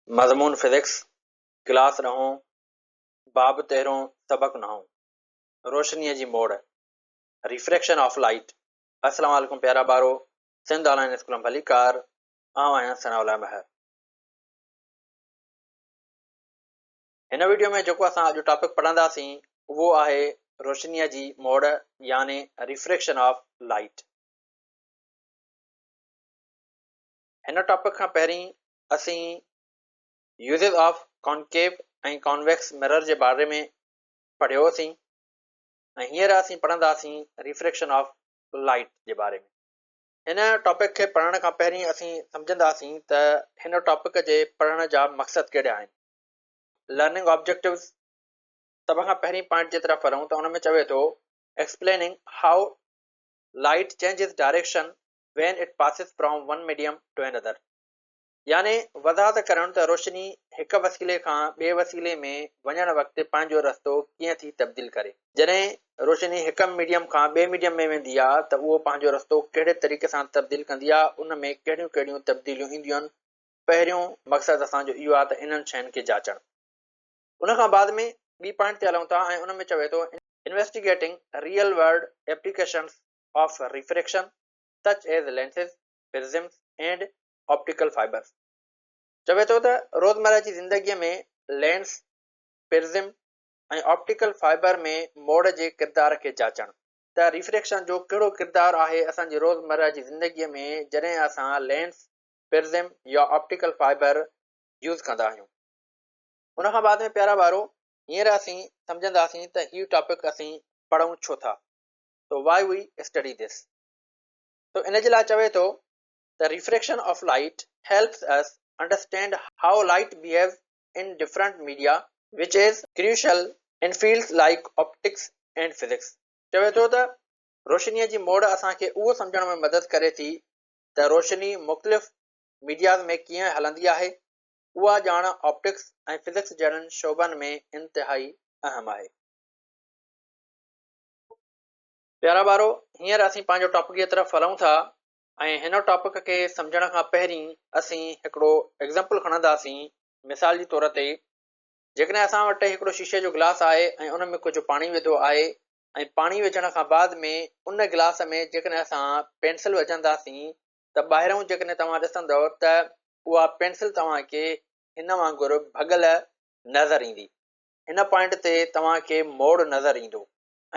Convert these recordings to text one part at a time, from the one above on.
مضمون physics, class ڏهون، باب تيرهون، سبق نائون، روشنيء جي موڙ، Refraction of Light، السلام عليڪم پيارا ٻارو، سنڌ آن لائين اسڪول ۾ ڀليڪار، آئون آهيان ثناء الله مهر. هن وڊيو ۾ جيڪو اسان اڄ ٽاپڪ پڙهنداسين اهو آهي روشنيء جي موڙ يعني Refraction of Light. هن ٽاپڪ کان پهرين اسين uses of concave ۽ convex mirror جي باري ۾ پڙهيوسين ۽ هينئر اسين پڙهنداسين ريفريڪشن آف لائيٽ جي باري ۾. هن ٽاپڪ کي پڙهڻ کان پهرين اسين سمجهنداسين ته هن ٽاپڪ جي پڙهڻ جا مقصد ڪهڙا آهن. لرننگ آبجيڪٽوز، سڀ کان پهرين پوائنٽ جي طرف هلون ته ان ۾ چوي ٿو explaining how light changes direction when it passes from one medium to another يعني وضاحت ڪرڻ ته روشني هڪ وسيلي کان ٻئي وسيلي ۾ وڃڻ وقت پنهنجو رستو ڪيئن ٿي تبديل ڪري. جڏهن روشني هڪ ميڊيم کان ٻئي ميڊيم ۾ ويندي آ ته اهو پنهنجو رستو ڪهڙي طريقي سان تبديل ڪندي آ، ان ۾ ڪهڙيون ڪهڙيون تبديليون اينديون آهن، پهريون مقصد اسان جو اهو آ ته انهن شين کي جاچڻ. ان کان بعد ۾ ٻي پوائنٽ تي هلون ٿا ۽ ان ۾ چوي ٿو investigating real world applications of refraction such as lenses, prisms and optical fibers. چوي ٿو ته روزمره جي زندگيء ۾ لينس، پرزم ۽ آپٽيڪل فائبر ۾ موڙ جي ڪردار کي جاچڻ. ته ريفريڪشن جو ڪهڙو ڪردار آهي اسان جي روزمره جي زندگيء ۾ جڏهن اسان لينس، پرزم يا آپٽيڪل فائبر يوز ڪندا آهيون. ان کان بعد ۾ پيارا ٻارو هينئر اسين سمجهنداسين ته هي ٽاپڪ اسين پڙهون ڇو ٿا؟ So why we study this؟ تو ان جي لاء چوي ٿو ته refraction of light helps us understand how light behaves in different media which is crucial in fields like optics and physics. چوي ٿو ته روشنيء جي موڙ اسان کي اهو سمجهڻ ۾ مدد ڪري ٿي ته روشني مختلف ميڊياز ۾ ڪيئن هلندي آهي، اها ڄاڻ آپٽڪس ۽ فزڪس جهڙن شعبن ۾ انتهائي اهم آهي. پيارا ٻارو، هينئر اسين پنهنجو ٽاپڪ جي طرف هلون ٿا ۽ هن ٽاپڪ کي سمجهڻ کان پهرين اسين هڪڙو ايگزامپل کڻنداسين. مثال جي طور تي جيڪڏهن اسان وٽ هڪڙو شيشي جو گلاس آهي ۽ ان ۾ ڪجهه پاڻي وڌو آهي ۽ پاڻي وجهڻ کان بعد ۾ ان گلاس ۾ جيڪڏهن اسان پينسل وجهنداسين ته ٻاهرئون جيڪڏهن توهان ڏسندؤ ته اها پينسل توهان کي هن وانگر ڀڳل نظر ايندي. هن پوائنٽ تي توهان کي موڙ نظر ايندو.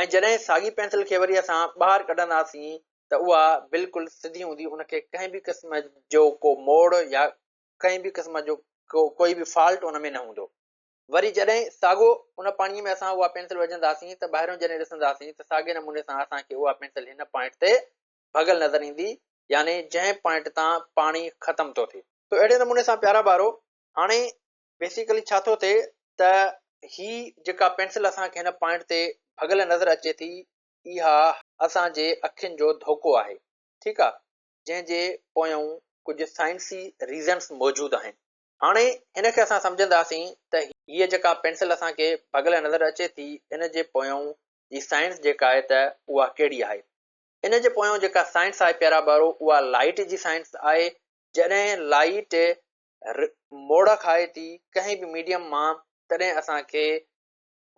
۽ جڏهن ساڳي پينسل کي وري اسان ٻاهر ڪڍنداسين ته اها بلڪل سڌي هوندي ان کي ڪنهن به قسم جو ڪو موڙ يا ڪنهن به قسم جو ڪوئي به فالٽ ان ۾ نه هوندو. وري جڏهن ساڳو ان پاڻي ۾ اسان اها پينسل وجهنداسين ته ٻاهريون جڏهن ڏسنداسين ته ساڳي نموني سان اسان کي اها پينسل هن پوائنٽ تي ڀڳل نظر ايندي يعني جنهن پوائنٽ تان پاڻي ختم ٿو ٿئي. تو اهڙي نموني سان پيارا ٻارو هاڻي بيسيڪلي ڇا ٿو ٿئي ته هي جيڪا پينسل اسان کي هن پوائنٽ تي ڀڳل نظر اچي ٿي اها اسان جي اکين جو ڌوڪو آهي ٺيڪ آ جنهن جي پويون ڪجهه سائنسي ريزنس موجود آهن هاڻي هن کي اسان سمجهنداسين ته هيء جيڪا پينسل اسان کي ڀڳل نظر اچي ٿي ان جي پويون جي سائنس جيڪا آهي ته اها ڪهڙي آهي ان جي پويون جيڪا سائنس آهي پيارا ٻارو اها لائيٽ جي سائنس آهي جڏهن لائيٽ موڙ کائي ٿي ڪنهن به ميڊيم مان تڏهن اسان کي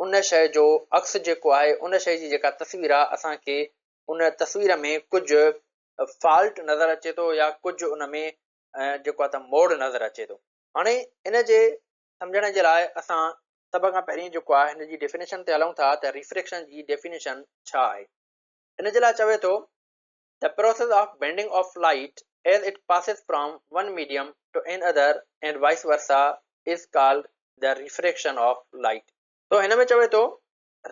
ان شيء جو عڪس جيڪو آهي ان شيء جي جيڪا تصوير آهي اسان کي ان تصوير ۾ ڪجهه فالٽ نظر اچي ٿو يا ڪجهه ان ۾ جيڪو آهي ته موڙ نظر اچي ٿو. هاڻي ان جي سمجهڻ جي لاء اسان سڀ کان پهرين جيڪو آهي هن جي ڊيفينيشن تي هلون ٿا ته ريفريڪشن جي ڊيفينيشن ڇا آهي. ان جي لاء چوي ٿو The process of bending of light as it passes from one medium to another and vice versa is called the refraction of light. تو هن ۾ چوي ٿو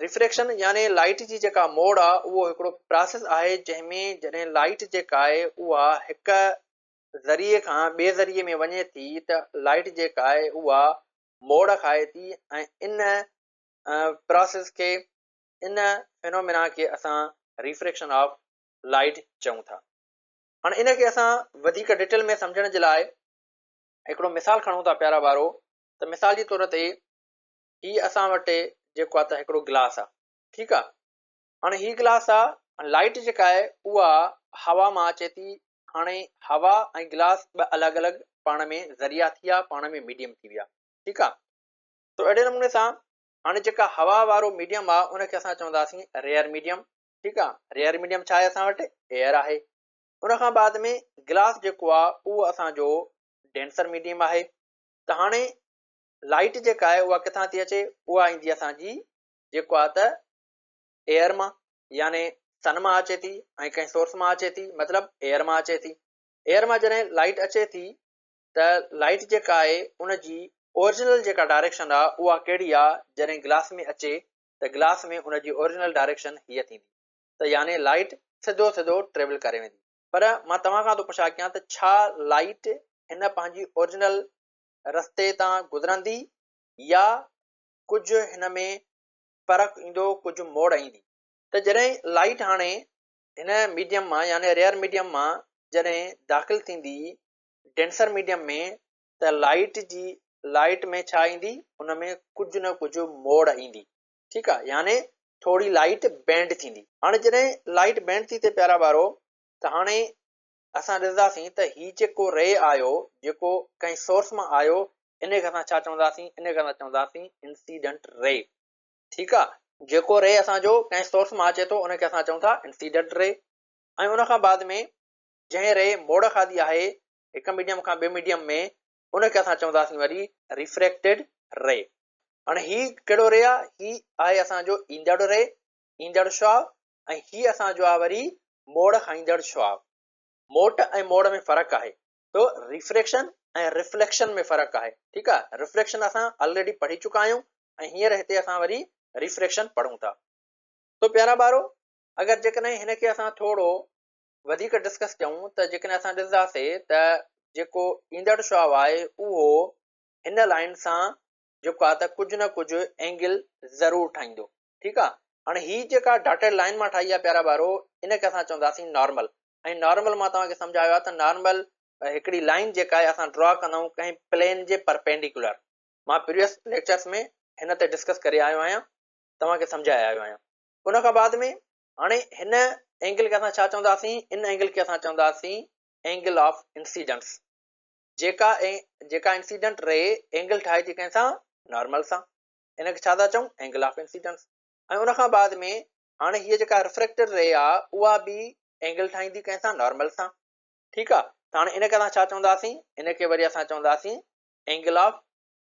ريفريڪشن يعني لائيٽ جي جيڪا موڙ آ اهو هڪڙو پراسيس آهي جنهن ۾ جڏهن لائيٽ جيڪا آهي اها هڪ ذريعي کان ٻئي ذريعي ۾ وڃي ٿي ته لائيٽ جيڪا آهي اها موڙ کائي ٿي ۽ ان پراسيس کي ان فينومينا کي اسان ريفريڪشن آف لائيٽ چئون ٿا. هاڻي ان کي اسان وڌيڪ ڊيٽيل ۾ سمجهڻ جي لاء هڪڙو مثال کڻون ٿا پيارا ٻارو ته مثال جي طور تي هي اسان وٽ جيڪو آ ته هڪڙو گلاس آ ٺيڪ آ هاڻي هي گلاس آ لائيٽ جيڪا آهي اها هوا مان اچي ٿي هاڻي هوا ۽ گلاس ٻه الڳ الڳ پاڻ ۾ ذريعا ٿي ويا، پاڻ ۾ ميڊيم ٿي ويا. ٺيڪ آ. تو اهڙي نموني سان هاڻي جيڪا هوا وارو ميڊيم آ ان کي اسان چونداسين ريئر ميڊيم. ٺيڪ آ. ريئر ميڊيم ڇا آهي اسان وٽ؟ ايئر آهي. ان کان بعد ۾ گلاس جيڪو آ اهو اسان جو ڊينسر ميڊيم آهي. ته هاڻي لائيٽ جيڪا آهي اها ڪٿان ٿي اچي؟ اها ايندي اسان جي جيڪو آ ته ايئر مان يعني سن مان اچي ٿي ۽ ڪنهن سورس مان اچي ٿي مطلب ايئر مان اچي ٿي. ايئر مان جڏهن لائيٽ اچي ٿي ته لائيٽ جيڪا آهي ان جي اورجنل جيڪا ڊائريڪشن آهي اها ڪهڙي آهي جڏهن گلاس ۾ اچي ته گلاس ۾ ان جي اورجنل ڊائريڪشن هيء ٿيندي ته يعني لائيٽ سڌو سڌو ٽريول ڪري ويندي پر مان توهان کان ٿو پڇا ڪيان ته ڇا لائيٽ هن پنهنجي اورجنل رستي تان گذرندي يا ڪجهه هن ۾ فرق ايندو ڪجهه موڙ ايندي. ته جڏهن لائيٽ هاڻي هن ميڊيم مان يعني ريئر ميڊيم مان جڏهن داخل ٿيندي ڊينسر ميڊيم ۾ ته لائيٽ جي لائيٽ ۾ ڇا ايندي ان ۾ ڪجهه نه ڪجهه موڙ ايندي ٺيڪ آ يعني ٿوري لائيٽ بينڊ ٿيندي. هاڻي جڏهن لائيٽ بينڊ ٿي ٿئي پيارا ٻارو ته هاڻي اسان ڏسنداسين ته هي جيڪو ري آيو جيڪو ڪنهن سورس مان آيو ان کي اسان ڇا چونداسين ان کي اسان چونداسين انسيڊنٽ ري ٺيڪ آ. جيڪو ري اسان جو ڪنهن سورس مان اچي ٿو ان کي اسان چئون ٿا انسيڊنٽ ري ۽ ان کان بعد ۾ جنهن ري موڙ کاڌي آهي هڪ ميڊيم کان ٻئي ميڊيم ۾ ان کي اسان چونداسين وري ريفريڪٽيڊ ري. هاڻي هي ڪهڙو ري آ هي آهي اسان جو ايندڙ ري ايندڙ شعاع ۽ هي اسان جو آهي وري موڙ کائيندڙ شعاع. موٽ ۽ موڙ ۾ فرق آهي تو ريفريڪشن ۽ رفليڪشن ۾ فرق آهي ٺيڪ آهي رفليڪشن اسان آلريڊي پڙهي چڪا آهيون ۽ هينئر هتي اسان وري ريفريڪشن پڙهون ٿا تو پيارا ٻارو اگر جيڪڏهن هن کي اسان ٿورو وڌيڪ ڊسڪس ڪيون ته جيڪڏهن اسان ڏسنداسي ته جيڪو ايندڙ شعاع آهي اهو هن لائن سان جيڪو آهي ته ڪجهه نه ڪجهه اينگل ضرور ٺاهيندو ٺيڪ آ هاڻي هي جيڪا ڊاٽيڊ لائين مان ٺاهي آ پيارا ٻارو ان کي اسان چونداسين نارمل ۽ نارمل مان توهان کي سمجهايو آ ته نارمل هڪڙي لائين جيڪا آهي اسان ڊرا ڪندا آهيون ڪنهن پلين جي پرپينڊيڪولر مان پريويس ليڪچرس ۾ هن تي ڊسڪس ڪري آيو آهيان توهان کي سمجهائي آيو آهيان ان کان بعد ۾ هاڻي هن اينگل کي اسان ڇا چونداسين ان اينگل کي اسان چونداسين اينگل آف انسيڊنس جيڪا جيڪا انسيڊنٽ ري اينگل ٺاهي ٿي ڪنهن سان نارمل سان ان کي ڇا ٿا چئون اينگل آف انسيڊنس ۽ ان کان بعد ۾ هاڻي هيء جيڪا ريفريڪٽيڊ ري آ اها به اينگل ٺاهيندي ڪنهن سان نارمل سان ٺيڪ آ ته هاڻي ان کي اسان ڇا چونداسين ان کي وري اسان چونداسين angle of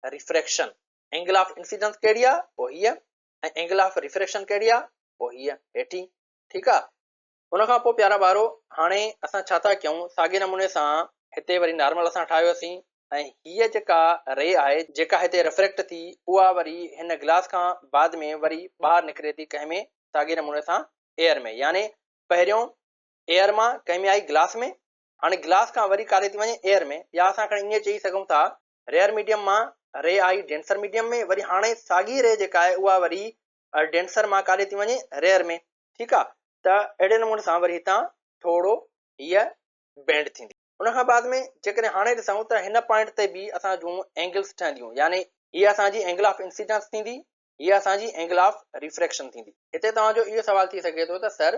refraction angle of incidence ڪهڙي آ پوء هيء ۽ اينگل آف ريفريڪشن ڪهڙي آ پوء هيء هيٺين ٺيڪ آ ان کان پوء پيارا ٻارو هاڻي اسان ڇا ٿا ڪيون ساڳي نموني سان هتي وري نارمل اسان ٺاهيوسين ۽ هيء جيڪا ري آهي جيڪا هتي ريفريڪٽ ٿي اها وري هن گلاس کان بعد ۾ وري ٻاهر نڪري ٿي ڪنهن ۾ ساڳي نموني سان ايئر ۾ يعني پهريون ايئر مان ڪنهن ۾ آئي گلاس ۾ هاڻي گلاس کان وري ڪاڏي ٿي وڃي ايئر ۾ يا اسان کڻي ائين چئي سگهون ٿا ريئر ميڊيم مان ري آئي ڊينسر ميڊيم ۾ وري هاڻي ساڳي ري جيڪا آهي اها وري ڊينسر مان ڪاڏي ٿي وڃي ريئر ۾ ٺيڪ آ ته اهڙي نموني سان وري هتان ٿورو هيء بينڊ ٿيندي. ان کان بعد ۾ جيڪڏهن هاڻي ڏسون ته هن پوائنٽ تي به اسان جون اينگلز ٺهنديون يعني هيء اسان جي اينگل آف انسيڊنس ٿيندي، هيء اسان جي اينگل آف ريفريڪشن ٿيندي. هتي توهان جو اهو سوال ٿي سگهي ٿو ته سر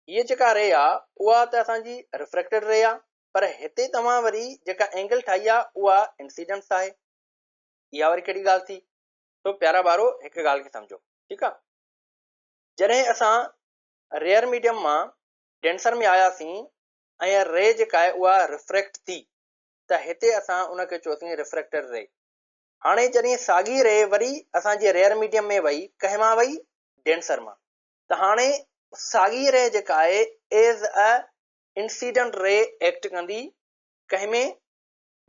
هيء جيڪا ري آ اها ته اسان جي ريفريڪٽيڊ ري آ پر هتي توهان وري جيڪا اينگل ٺاهي آ اها انسيڊنس آهي اها وري ڪهڙي ڳالهه ٿي؟ سو پيارا ٻارو هڪ ڳالهه کي سمجهو ٺيڪ آ. جڏهن اسان ريئر ميڊيم مان ڊينسر ۾ آياسين ۽ ري جيڪا آهي اها ريفريڪٽ ٿي ته هتي اسان ان کي چيوسين ريفريڪٽيڊ ري. هاڻي جڏهن ساڳي ري وري اسان جي ريئر ميڊيم ۾ وئي ڪنهن مان وئي ڊينسر مان ته هاڻي ساڳي ري جيڪا آهي as a incident ray act ڪندي ڪنهن ۾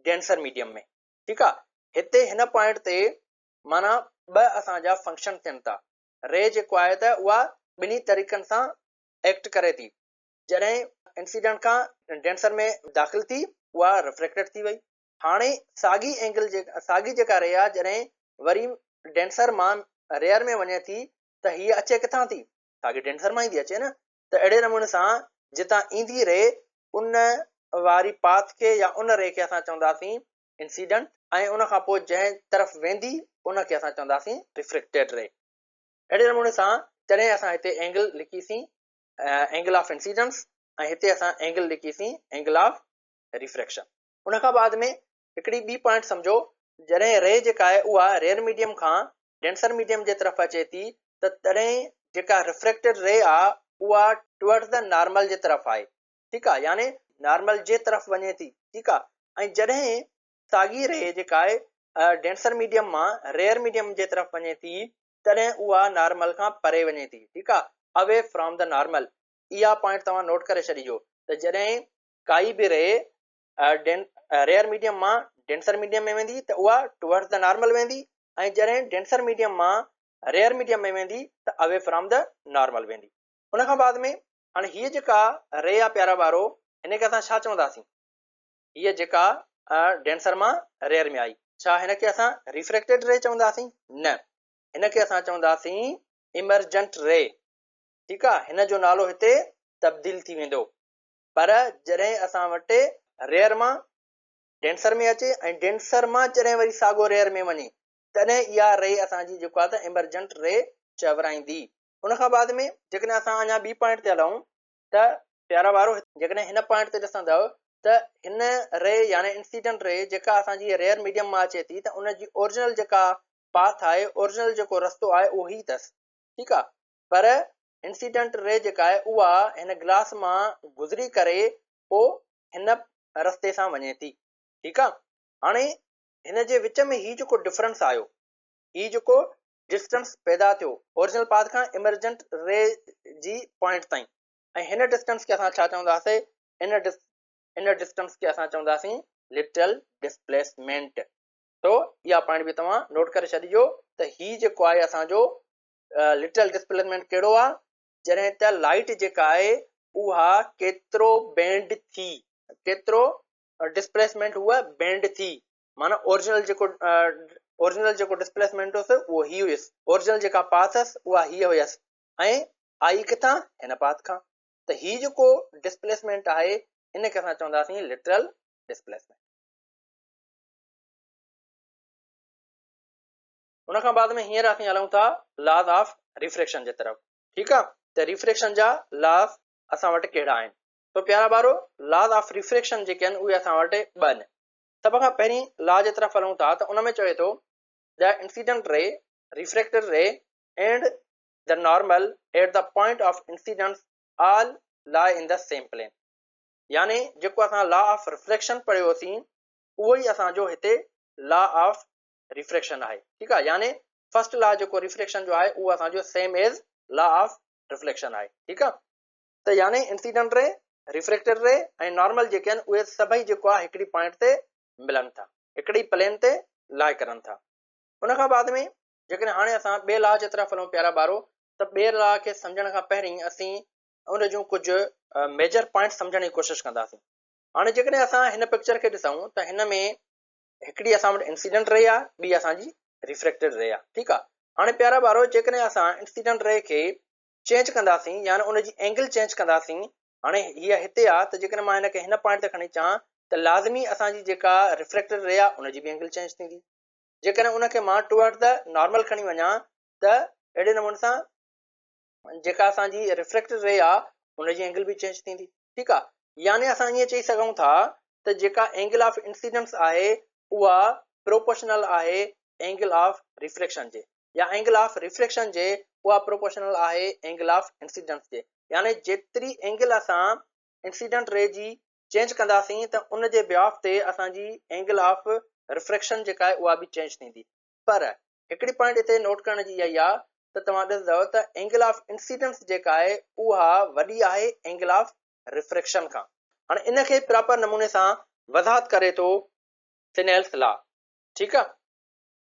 ڊينسر ميڊيم ۾ ٺيڪ آ هتي هن پوائنٽ تي معنيٰ ٻه اسان جا فنڪشن ٿين ٿا ري جيڪو آهي ته اها ٻنهي طريقن سان ايڪٽ ڪري ٿي. جڏهن انسيڊنٽ کان ڊينسر ۾ داخل ٿي اها ريفريڪٽيڊ ٿي وئي. هاڻي ساڳي اينگل ساڳي جيڪا ري آهي جڏهن وري ڊينسر مان ريئر ۾ وڃي ٿي ته هيء اچي ڪٿان ٿي؟ ساڳي ڊينسر مان ئي ٿي اچي نه ته اهڙي نموني سان جتان ايندي ري ان واري پاٿ کي يا ان ري کي اسان چونداسين انسيڊنٽ ۽ ان کان پوء جنهن طرف ويندي ان کي اسان چونداسين ريفريڪٽيڊ ري. اهڙي نموني سان جڏهن اسان هتي اينگل لکيسين اينگل آف انسيڊنس ۽ هتي اسان اينگل لکيسين اينگل آف ريفريڪشن. ان کان بعد ۾ هڪڙي ٻي پوائنٽ سمجهو، جڏهن ري جيڪا آهي اها ريئر ميڊيم کان ڊينسر ميڊيم جي طرف اچي ٿي ته تڏهن جيڪا ريفريڪٽيڊ ري آ اها ٽوورڊز the normal جي طرف آهي، ٺيڪ آ، يعني نارمل جي طرف وڃي ٿي، ٺيڪ آ. ۽ جڏهن ساڳي ري جيڪا آهي ڊينسر ميڊيم مان ريئر ميڊيم جي طرف وڃي ٿي تڏهن اها نارمل کان پري وڃي ٿي، ٺيڪ آ، اوي فرام the normal. اها پوائنٽ توهان نوٽ ڪري ڇڏجو ته جڏهن ڪائي به ري ريئر ميڊيم مان ڊينسر ميڊيم ۾ ويندي ته اها ٽوورڊز the normal ويندي ۽ جڏهن ڊينسر ميڊيم مان ريئر ميڊيم ۾ ويندي ته اوي فرام the normal ويندي. ان کان بعد ۾ هاڻي هيء جيڪا ري آ پيارا ٻارو هن کي اسان ڇا چونداسين؟ هيء جيڪا ڊينسر مان ريئر ۾ آئي، ڇا هن کي اسان ريفريڪٽيڊ ري چونداسين؟ نه، هن کي اسان چونداسين ايمرجنٽ ري. ٺيڪ آ، هن جو نالو هتي تبديل ٿي ويندو. پر جڏهن اسان وٽ ريئر مان ڊينسر ۾ اچي ۽ ڊينسر مان جڏهن وري ساڳو ريئر ۾ وڃي تڏهن اها ري اسان جي جيڪو آ ته ايمرجنٽ ري چورائيندي. ان کان بعد ۾ جيڪڏهن اسان اڃا ٻي پوائنٽ تي هلون ته پيارا ٻارو جيڪڏهن هن پوائنٽ تي ڏسندؤ ته هن ري يعني انسيڊنٽ ري جيڪا اسان جي ريئر ميڊيم مان اچي ٿي ته ان جي اورجنل جيڪا پاٿ آهي، اورجنل جيڪو رستو آهي اهو هي اٿس، ٺيڪ آهي. پر انسيڊنٽ ري جيڪا آهي اها هن گلاس مان گذري ڪري پوء هن رستي سان وڃي ٿي، ٺيڪ آهي. هاڻي هن جي وچ ۾ هي جيڪو ڊفرنس آيو، هي جيڪو ڊسٽنس پيدا ٿيو اورجنل پاٿ کان ايمرجنٽ ري جي پوائنٽ تائين ۽ هن ڊسٽنس کي اسان ڇا چونداسين؟ ان ڊسٽنس کي اسان چونداسين لٽرل ڊسپليسمينٽ. سو اها پوائنٽ به توهان نوٽ ڪري ڇڏجو ته هي جيڪو آهي اسان جو لٽرل ڊسپليسمينٽ ڪهڙو آهي؟ جڏهن ته لائٽ جيڪا آهي اها ڪيترو بينڊ ٿي، ڪيترو ڊسپليسمينٽ هوء بينڊ ٿي، معنيٰ اورجنل جيڪو اورجنل جيڪو ڊسپليسمينٽ هوس اهو هي هيس، اورجنل جيڪا پاٿ هيس اها هيء هيس ۽ آئي ڪٿان؟ هن پاٿ کان. ته هي جيڪو ڊسپليسمينٽ آهي ان کي اسان چونداسين لٽرل ڊسپليسمينٽ. ان کان بعد ۾ هينئر اسين هلون ٿا لاز آف ريفريڪشن جي طرف. ٺيڪ آ، ته ريفريڪشن جا لاز اسان وٽ ڪهڙا آهن؟ تو پيارا ٻارو لاز آف ريفريڪشن جيڪي آهن اهي اسان وٽ ٻه آهن. سڀ کان پهرين لا جي طرف هلون ٿا ته ان ۾ چوي ٿو The incident ray, refracted ray and the normal at the point of incidence all lie in the same plane. يعني جيڪو اسان لا آف ريفريڪشن پڙهيوسين اهو ئي اسان جو هتي لا آف ريفريڪشن آهي. ٺيڪ آهي، يعني فرسٽ لا جيڪو ريفريڪشن جو آهي اهو اسان جو same as law of reflection آهي. ٺيڪ آهي، ته يعني انسيڊنٽ ري، ريفريڪٽيڊ ري ۽ نارمل جيڪي آهن اهي سڀئي جيڪو آهي هڪڙي پوائنٽ تي ملن ٿا، هڪڙي پلين تي لاء ڪرن ٿا. ان کان بعد ۾ جيڪڏهن هاڻي اسان ٻئي لا جي طرف هلون پيارا ٻارو ته ٻئي لا کي سمجهڻ کان پهرين اسين ان جون ڪجهه ميجر پوائنٽس سمجهڻ جي ڪوشش ڪنداسين. هاڻي جيڪڏهن اسان هن پڪچر کي ڏسون ته هن ۾ هڪڙي اسان وٽ انسيڊنٽ ري آهي، ٻي اسان جي ريفريڪٽيڊ ري آهي. ٺيڪ آهي، هاڻي پيارا ٻارو جيڪڏهن اسان انسيڊنٽ ري کي چينج ڪنداسين يعني ان جي اينگل چينج ڪنداسين، هاڻي هيء هتي آ ته جيڪڏهن مان هن کي هن پوائنٽ تي کڻي اچان ته لازمي اسان جي جيڪا ريفريڪٽيڊ ري آ ان جي به اينگل چينج ٿيندي. جيڪڏهن ان کي مان ٽوورڊ the normal کڻي وڃان ته اهڙي نموني سان جيڪا اسان جي ريفريڪٽيڊ ري آ ان جي اينگل به چينج ٿيندي. ٺيڪ آ، يعني اسان ائين چئي سگهون ٿا ته جيڪا اينگل آف انسيڊنس آهي اها پروپورشنل آهي اينگل آف ريفريڪشن جي، يا اينگل آف ريفريڪشن جي اها پروپورشنل آهي اينگل آف انسيڊنس جي، يعني جيتري اينگل اسان انسيڊنٽ ري جي چينج ڪنداسين ته ان جي بيهاف تي اسان جي اينگل آف ريفريڪشن جيڪا آهي اها به چينج ٿيندي. پر هڪڙي پوائنٽ هتي نوٽ ڪرڻ جي اها ئي آهي ته توهان ڏسندؤ ته اينگل آف انسيڊنس جيڪا آهي اها وڏي آهي اينگل آف ريفريڪشن کان. هاڻي ان کي پراپر نموني سان وضاحت ڪري ٿو سنيلس لا. ٺيڪ آهي.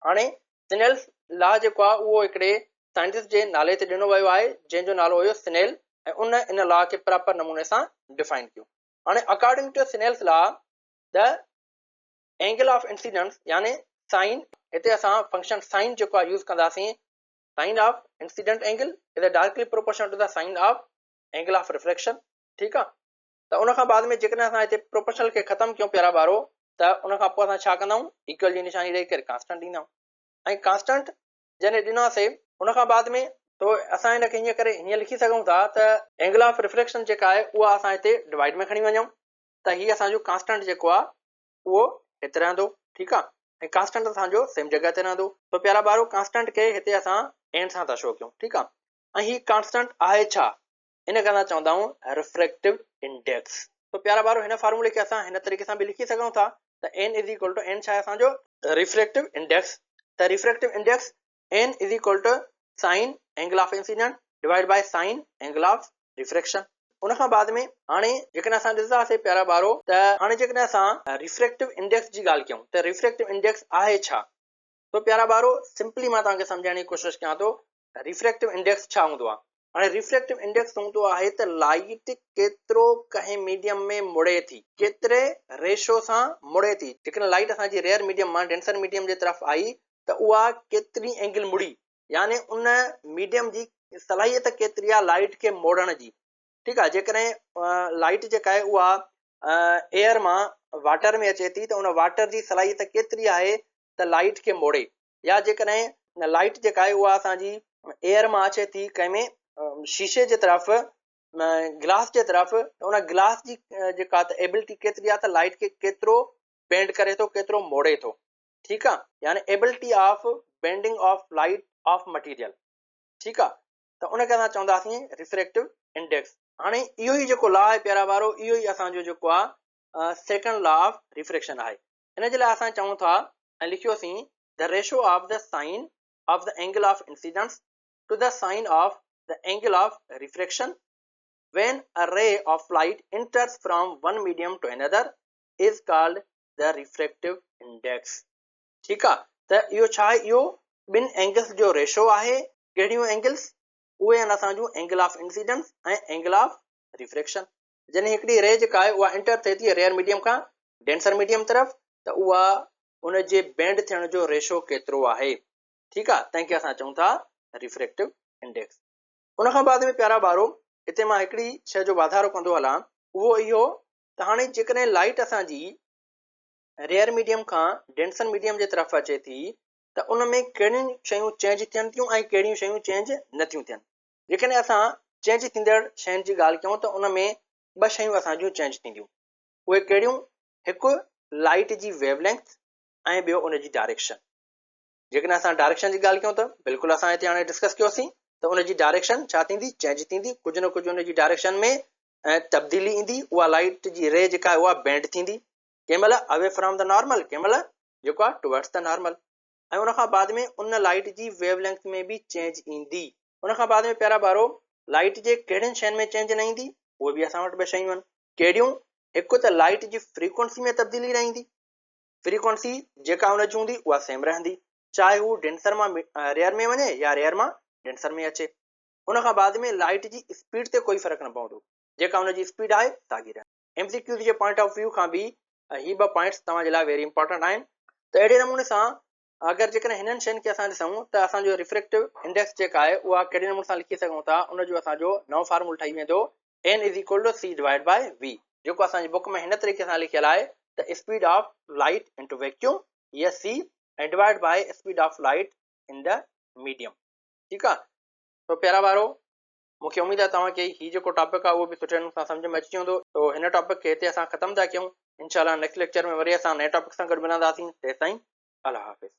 هاڻي سنيلس لا جيڪو آهي اهو هڪڙي سائنٽسٽ جي نالي تي ڏنو ويو آهي جنهن جو نالو هيو سنيل ۽ ان ان لا کي پراپر نموني سان ڊفائن ڪيو. هاڻي according to Snell's law the angle of incidence يعني سائن، هتي اسان فنڪشن سائن جيڪو آهي يوز ڪنداسين، sine of incident angle is directly proportional to the sine of angle of reflection. ٺيڪ آهي، ته ان کان بعد ۾ جيڪڏهن اسان هتي پروپورشنل کي ختم ڪيون پيارا ٻارو ته ان کان پوء اسان ڇا ڪندا آهيون ايڪول جي نشاني ڏئي ڪري ڪانسٽنٽ ڏيندا آهيون ۽ ڪانسٽنٽ جڏهن ڏناسي ان کان بعد ۾ تو اسان هن کي هيئن ڪري هيئن لکي سگهون ٿا ته اينگل آف ريفريڪشن جيڪا آهي اها اسان هتي ڊوائيڊ ۾ کڻي وڃون ته هي اسان جو ڪانسٽنٽ جيڪو آهي اهو هت رهندو، ٺيڪ آ، ۽ ڪانسٽنٽ اسان جو سيم جڳهه تي رهندو. سو پيارا ٻارو ڪانسٽنٽ کي هتي اسان n سان ٿا شو ڪيون، ٺيڪ آ. ۽ هي ڪانسٽنٽ آهي ڇا؟ ان کي اسان چوندا آهيون ريفريڪٽو انڊيڪس. سو پيارا ٻارو هن فارمولي کي اسان هن طريقي سان به لکي سگهون ٿا ته n is equal to n ڇا آهي اسان جو ريفريڪٽو انڊيڪس، ته refractive index n is equal to sine angle of incident divide by sine angle of refraction. ان کان بعد ۾ هاڻي جيڪڏهن اسان ڏسنداسين پيارا ٻارو ته هاڻي جيڪڏهن اسان ريفريڪٽو انڊيڪس جي ڳالهه ڪيون ته ريفريڪٽو انڊيڪس آهي ڇا؟ تو پيارا ٻارو سمپلي مان توهان کي سمجهائڻ جي ڪوشش ڪيان ٿو ريفريڪٽو انڊيڪس ڇا هوندو آهي؟ هاڻي ريفريڪٽو انڊيڪس هوندو آهي ته لائيٽ ڪيترو ڪنهن ميڊيم ۾ مڙي ٿي، ڪيتري ريشو سان مڙي ٿي، جيڪڏهن لائيٽ اسان جي ريئر ميڊيم مان ڊينسر ميڊيم جي طرف آئي ته اها ڪيتري اينگل مڙي، يعني ان ميڊيم جي صلاحيت ڪيتري آهي لائيٽ کي موڙڻ جي، ٺيڪ آهي، جيڪڏهن لائيٽ جيڪا آهي اها ايئر مان واٽر ۾ اچي ٿي ته ان واٽر جي صلاحيت ڪيتري آهي ته لائيٽ کي موڙي، يا جيڪڏهن لائيٽ جيڪا آهي اها اسان جي ايئر مان اچي ٿي ڪنهن ۾ شيشي جي طرف گلاس جي طرف ته ان گلاس جي جيڪا ته ايبلٽي ڪيتري آهي ته لائيٽ کي ڪيترو بينڊ ڪري ٿو ڪيترو موڙي ٿو، ٺيڪ آهي، يعني ability of bending of light of material, ٺيڪ آهي، ته ان کي اسان چونداسين ريفريڪٽو انڊيڪس. هاڻي اهو ئي جيڪو لا آهي پيارا ٻارو اهو ئي اسان جو جيڪو آهي سيڪنڊ لا آف ريفريڪشن آهي. ان جي لاء اسان چئون ٿا ۽ لکيوسين the ratio of the sine of the angle of incidence to the sine of the angle of refraction when a ray of light enters from one medium to another is called the refractive index. ٺيڪ آ ته اهو ڇا آهي؟ اهو ٻن angles جو ratio آهي. ڪهڙيون اينگلز؟ اهي آهن اسان جون angle of incidence ۽ angle of refraction. جڏهن هڪڙي ري جيڪا آهي اها انٽر ٿئي ٿي ريئر ميڊيم کان ڊينسر ميڊيم طرف ته اها ان جي بينڊ ٿيڻ جو ريشو ڪيترو آهي، ٺيڪ آهي، تنهن کي اسان چئون ٿا ريفريڪٽو انڊيڪس. ان کان بعد ۾ پيارا ٻارو هتي مان هڪڙي شيء جو واڌارو ڪندو هلان اهو اهو ته هاڻي جيڪڏهن لائيٽ اسان جي ريئر ميڊيم کان ڊينسر ميڊيم جي طرف اچي ٿي ته ان ۾ ڪهڙيون شيون چينج ٿين ٿيون ۽ ڪهڙيون شيون چينج نه ٿيون ٿين. جيڪڏهن اسان چينج ٿيندڙ شين جي ڳالهه ڪيون ته ان ۾ ٻه شيون اسان جون چينج ٿينديون. اهي ڪهڙيون؟ هڪ لائيٽ جي ويو لينٿ ۽ ٻيو ان جي ڊائريڪشن. جيڪڏهن اسان ڊائريڪشن جي ڳالهه ڪيون ته بلڪل اسان هتي هاڻي ڊسڪس ڪيوسين ته ان جي ڊائريڪشن ڇا ٿيندي؟ چينج ٿيندي، ڪجهه نه ڪجهه ان جي ڊائريڪشن ۾ تبديلي ايندي، اها لائيٽ جي ري جيڪا آهي اها بينڊ ٿيندي، ڪنهن مهل اوي فرام the normal, ڪنهن مهل جيڪو آهي ٽوورڊس the normal. ۽ ان کان بعد ۾ ان لائيٽ جي ويو لينٿ ۾ به چينج ايندي. ان کان بعد ۾ پيارا ٻارو لائيٽ جي ڪهڙين شين ۾ چينج نه ايندي؟ اهي به اسان وٽ ٻه شيون آهن. ڪهڙيون؟ هڪ ته لائيٽ جي فريڪوئنسي ۾ تبديلي نه ايندي. فريڪوئنسي جيڪا ان جي هوندي اها سيم رهندي، چاهي هو ڊينسر مان ريئر ۾ وڃي يا ريئر مان ڊينسر ۾ اچي. ان کان بعد ۾ لائيٽ جي اسپيڊ تي ڪوئي فرق نه پوندو، جيڪا ان جي اسپيڊ آهي ساڳي رهندي. ايم سي ڪيوز جي پوائنٽ آف ويو کان به هي ٻه پوائنٽس توهان جي لاء ويري امپارٽنٽ آهن. ته اهڙي نموني سان اگر جيڪڏهن هنن شين کي اسان ڏسون ته اسان جو ريفريڪٽو انڊيڪس جيڪا آهي اها ڪهڙي نموني سان لکي سگهون ٿا ان جو اسان جو نئون فارمولو ٺهي ويندو N is equal to C divide by V جيڪو اسان جي بڪ ۾ هن طريقي سان لکيل آهي ته speed of light into vacuum he C ۽ divide by speed of light in the medium. ٺيڪ آهي تو پيارا ٻارو مون کي اميد آهي توهان کي هي جيڪو ٽاپڪ آهي اهو به سٺي نموني سان سمجهه ۾ اچي ويندو تو هن ٽاپڪ کي هتي اسان ختم ٿا ڪيون انشاء الله نيڪسٽ ليڪچر ۾ وري اسان نئين ٽاپڪ سان گڏ ملنداسين تيستائين الله حافظ.